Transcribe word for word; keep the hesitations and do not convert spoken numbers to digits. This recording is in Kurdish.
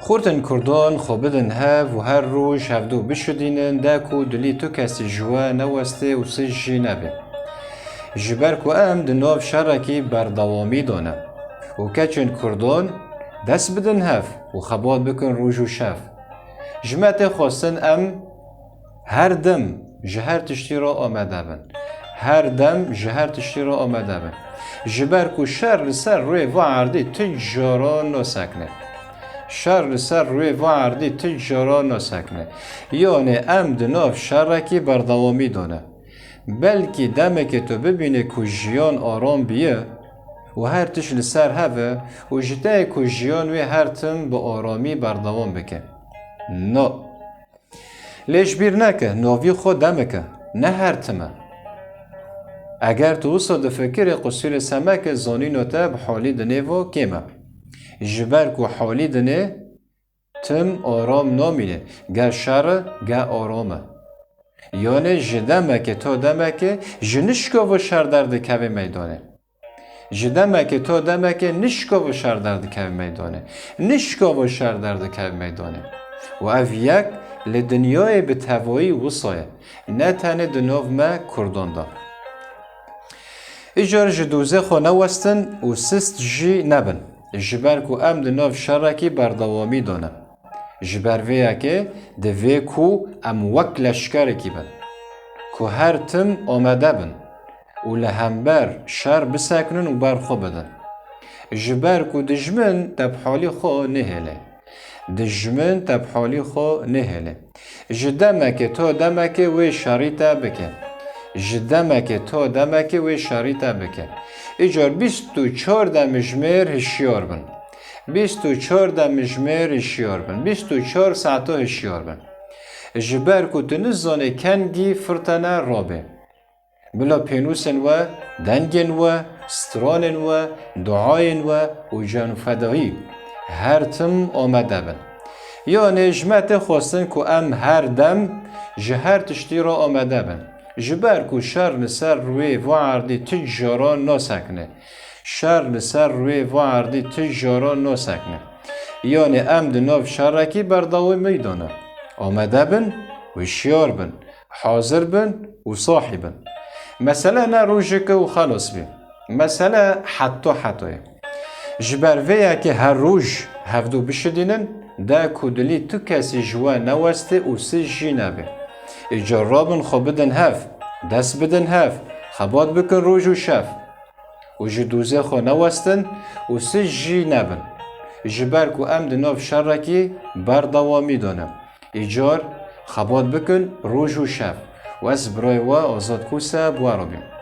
Xortên Kurdan xwe bidin hev û her roj hevdu bişidînin, de ku dilî tu kesî ji we newestê û sist jî nebe. Ji ber ku em di nav şerekî berdewamî de ne û keçên Kurdan dest bidin hev û xebat bikin roj û şev. Ji me tê xwestin em her dem ji her tiştî re amade bin. Her dem ji her tiştî re amade bin. Ji ber ku şer li ser rûyê va erdî tu cara nasekine. Şer li ser rûyê va erdî tu cara nasekine. Yanê em di nav şerekî berdewamî de ne. Belkî demekê tu bibînê ku jiyan aram biye û her tişt li ser hev e û ji te ye ku jiyan wê her tim bi aramî berdewam bike. No. Lê ji bîr neke, navî xwe demek e, ne her tim e. Eger tu wisa difikirî, qusûrê semeke zanîna te bi halî dinê ve kêm e. Ji ber ku halî dinê tim aram namîne, ge şer e, ge aram e. Yanê ji demeke ta demeke ji nişka ve şer derdikeve meydanê. Ji demeke ta demeke nişka ve şer derdikeve meydanê. Nişka ve şer derdikeve meydanê. Û ev yek li dinyayê bi tevayî wisa ye. Ne tenê di nav me Kurdan de. Îcar ji dozê xwe newestin û sist jî nebin. Ji ber ku em di nav şerekî berdewamî de ne. Ji ber vê yekê divê ku em wek leşkerekî bin. Ku her tim amade bin û li hember şer bisekinin û ber xwe bidin. Ji ber ku dijmin te bi halî xwe nehêle. Dijmin te bi halî xwe nehêle. Ji demeke ta demeke wê şerî te bike. Ji demeke ta demeke wê şerî te bike. Îcar bîst û çar demijmêr hişyar bin. Bîst û çar demijmêr hişyar bin. Bîst û çar saeta hişyar bin. Ji ber ku tu nizanê kengî firtene rabe. Bila pênûsên we, dengên we, stranên we, duayên we û canfedahî her tim amade bin. Yanê ji me tê xwestin ku em her dem ji her tiştî re amade bin. Ji ber ku şer li ser rûyê va erdî tu cara nasekine. Şer li ser rûyê va erdî tu cara nasekine. Yanê em di nav şerekî berdewamî de ne. Amade bin, hişyar bin. Hazir bin û sahî bin. Mesele ne rojek e û xelas bî. Mesele heta heta ye. Ji ber vê yekê her roj hevdu bişidînin, de ku dilî tu kesî ji we newestê û sist jî nebe. Îcar rabin xwe bidin hev, dest bidin hev, xebat bikin roj û şev. Û ji dozê xwe newestin û sist jî nebin. Ji ber ku em di nav şerekî berdewamî de ne. Îcar xebat bikin roj û şev. Û ez birayê we Azad Kûse bi we re bîm.